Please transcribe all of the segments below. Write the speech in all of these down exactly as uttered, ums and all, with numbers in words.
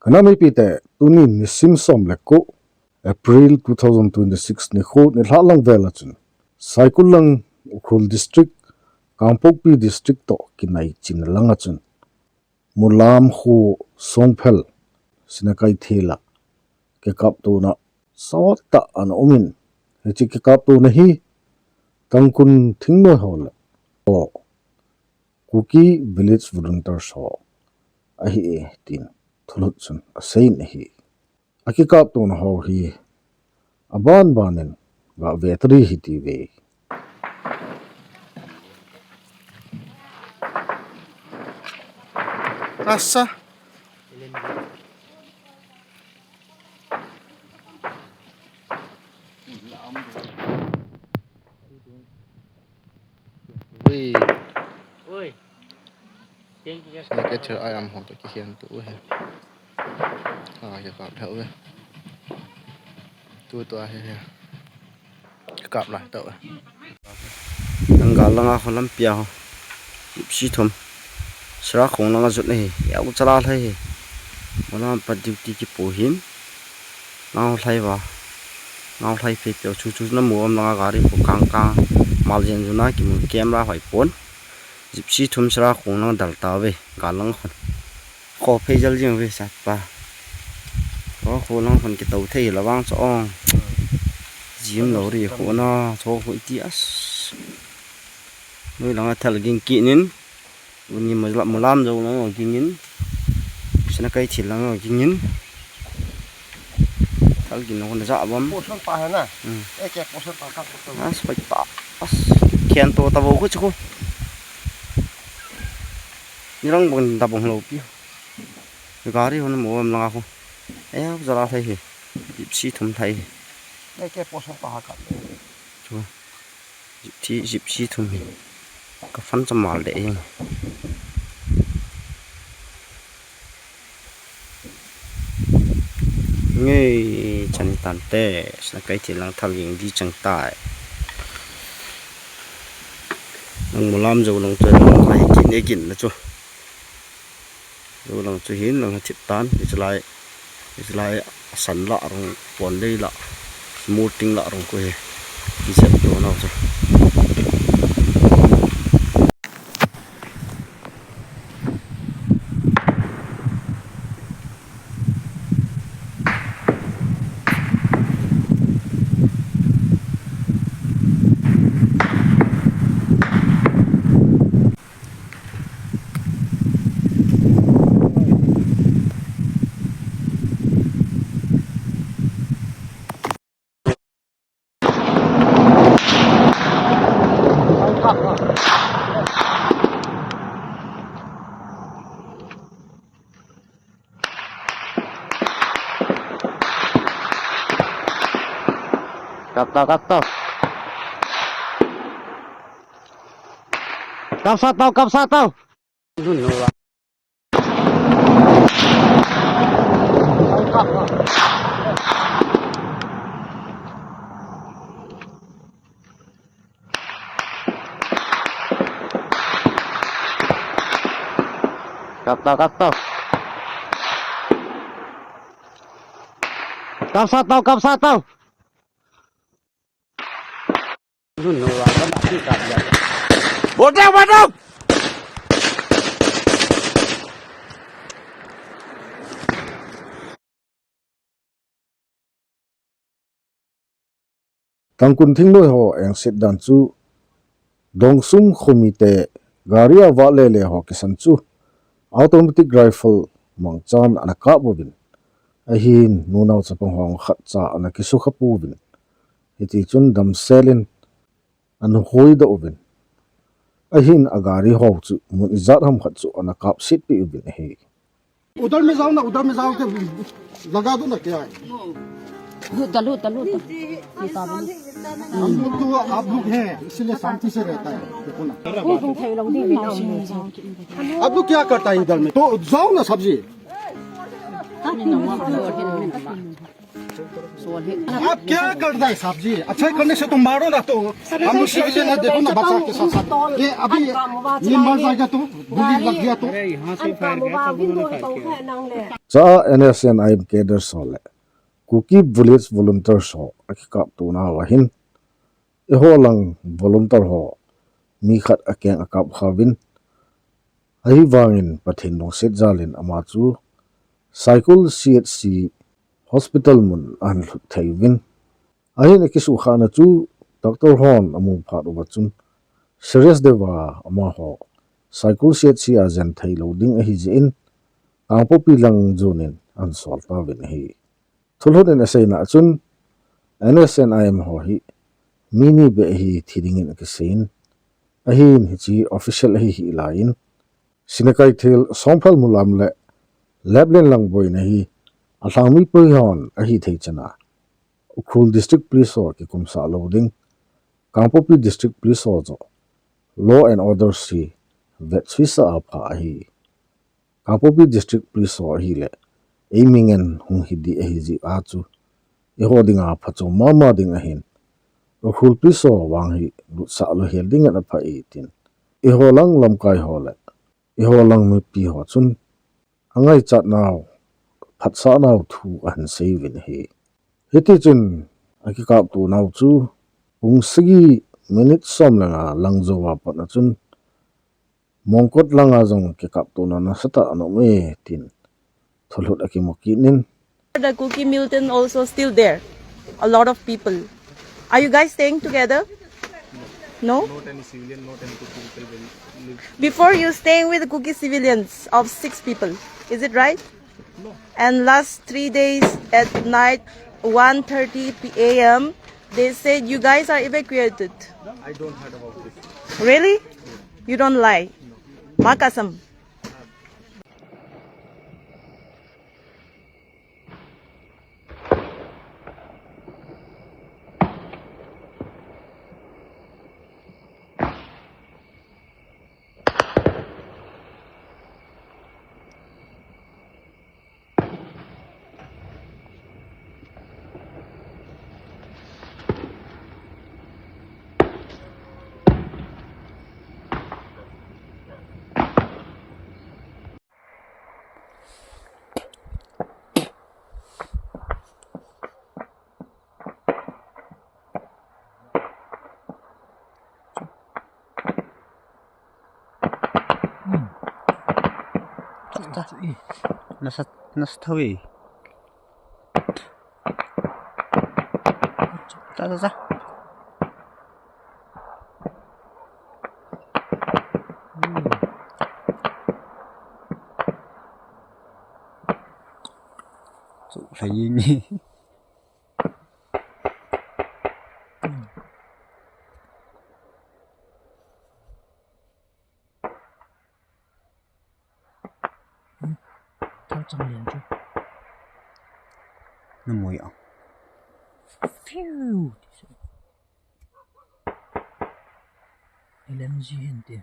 Ka nam mipite, tuni nisim som le ko, April two thousand twenty-six nikho nilhah lang vel a chun, Saikul lang, Ukhrul District, Kangpokpi District toh kinai chin lang a chun, Mulam kho Songphel, Sinakeithel a kikaptona sot tah ana um in, hiche kikaptona hi Tangkhul thingnoi ho le, ho, Kuki Village Volunteers ho ahi e, tin thulut chun aseiyin ahi. Akikaptona ho hi aban ban in gave tari hite ve. Asa. Ui. Ui. Sinakeithel a um ho toh kikhen tu he. A, kikap lheh uve. Tu tu a he he. Kikap lai tau e. Nang gal langa kho lampi a ho. Gypsy thum. Sera khong langa jot ahi. Yau chala lhai hi. Mulam pat duty kipu hin. Ngau lhai va. Ngau lhai pei pei chu chu na mu am langa gari pu kang kang. Mal jen ju na kimu camera hoi pon. Gypsy thum sera khong langa dal tauve. Gal langa khon. Kho phei jal jing ve sat pa. Kho kho lang khon kito thei la vang cho ong. Jim lo ri kho na cho kho iti as. Noi langa thal ging kinin. Uni Mulam, Mulam jo langa ging in. Sinakeithel langa ging in. Thal ging lo na ja bam. Poson pa hai na. Hmm. Ek ek poson pa ka. As pai ta. As. Khen to ta bo khu chu khu. Nirang bang da bang lo pi. Gari hon mo am langa khu. Aya, jala thai hi. Gypsy thum thai hi. Nei ke poson pa ha ka. Chu. Gypsy, gypsy thum hi. Ka fan cha mal de hi. Ngei chan tante, Sinakeithel lang thal ging di chang tai. Nang Mulam jo lang chu, lang lai kin e kin na chu. Lo lang chu hin lang thip tan, ichalai, ichalai asan la rong, pon lei la, murting la rong ko he. Ijep to na chu. Kap tau, kap tau. Kap sa tau, kap sa tau. Kap tau, kap tau. Kap sa tau, kap sa tau. Bol tau, bol tau. Tangkhul thingnoi ho engset dan chu Dongsum khomite gari a vahle le ho kisan chu automatic rifle mangchan ana kap uvin. Ahin nunao chapang ho khat cha ana kisukha pouvin. Hiti chun damsel in ana hoidoh uvin. Ahin agari ho chu mun ijat ham khat chu ana kapsetpi uvin ahi. उधर में जाओ ना, उधर में जाओ के लगा दो ना, क्या है? Lut ta, lut ta, lut ta. हम लोग तो आप लोग हैं, इसीलिए शांति से रहता है, देखो ना। आप लोग क्या करता है इधर में? तो जाओ ना सब्जी। आप क्या करता है साहब जी? अच्छा करने से तो मारो ना, तो हम लोग सिविलियन है, देखो ना बच्चा के साथ साथ। ये अभी ये मर जाएगा तो गोली लग गया तो। Cha N S N I M cadre ho le Kuki Village Volunteer ho akikaptona uva hin, eiho lang volunteer ho mi khat akeng akap khauvin, ahivangin Pathen lungset jalin ama chu Saikul C H C hospital mun ahin lhut thei uvin. Ahin akisukhana chu doctor hon amu phat uva chun serious deuva amaho Saikul C H C a jen thei lou ding ahi jeh in Kangpokpi lang jonin ahin sol tauvin ahi. Thulhut in aseina a chun N S N I M ho hi mi ni beh hi thi dingin akiseiyin, ahin hiche official ahi hih laiyin, Sinakaithel, Songphel Mulam le Leplen lang boina hi alhangmi poi hon ahi thei chana Ukhrul District Police ho kikumsah lou ding, Kangpokpi District Police ho joh law and order hi vetsuisah a pha ahi. Kangpokpi District Police ho ahile eimi ngen hung hi ding ahi jeh a chu eiho dinga phachom mama ding ahin, Ukhrul Police ho vang hi lutsah lou hel dingin apha e tin eiho lang lamkai ho le eiho lang mipi ho chun angaichat nau, phatsah nau thu ahin seiuvin ahi. Hitichun akikaptonau chu pung sagi minute som le nga lang jouva pat a chun Mongkot langa jong kikaptona nasatah ana um e tin thulhut akimu kit in. The Kuki militant also still there. A lot of people. Are you guys staying together? No? Not any civilian, not any Kuki people will live. Before you staying with the Kuki civilians of six people, is it right? No. And last three days at night, one thirty A M, they said you guys are evacuated. I don't heard about this. Really? You don't lie. Ma kasam. Nasa, nasa thawi. Cha, cha, cha. Chu lhai ni. Thal chang lian chu. Na mui a. Phew. L M G hin ti.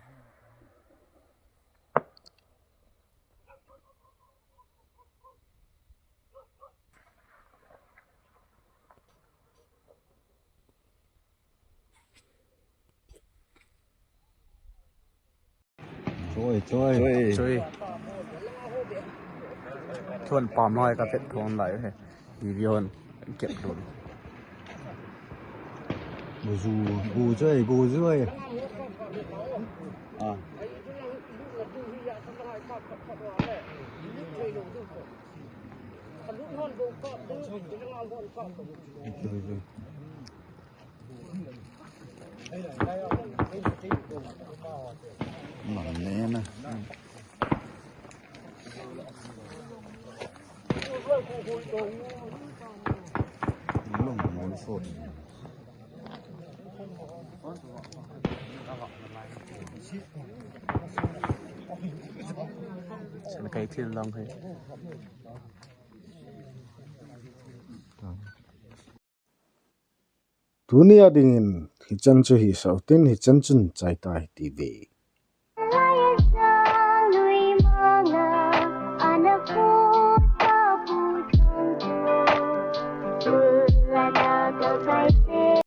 Choi, choi. Choi. Thon pam noi ka phet thon lai he. Video hon kep thon. Go ju, go choi, go choi. Ah. Tuni a dingin hichan chu hisah utin, hichan chun chai tai ti ve.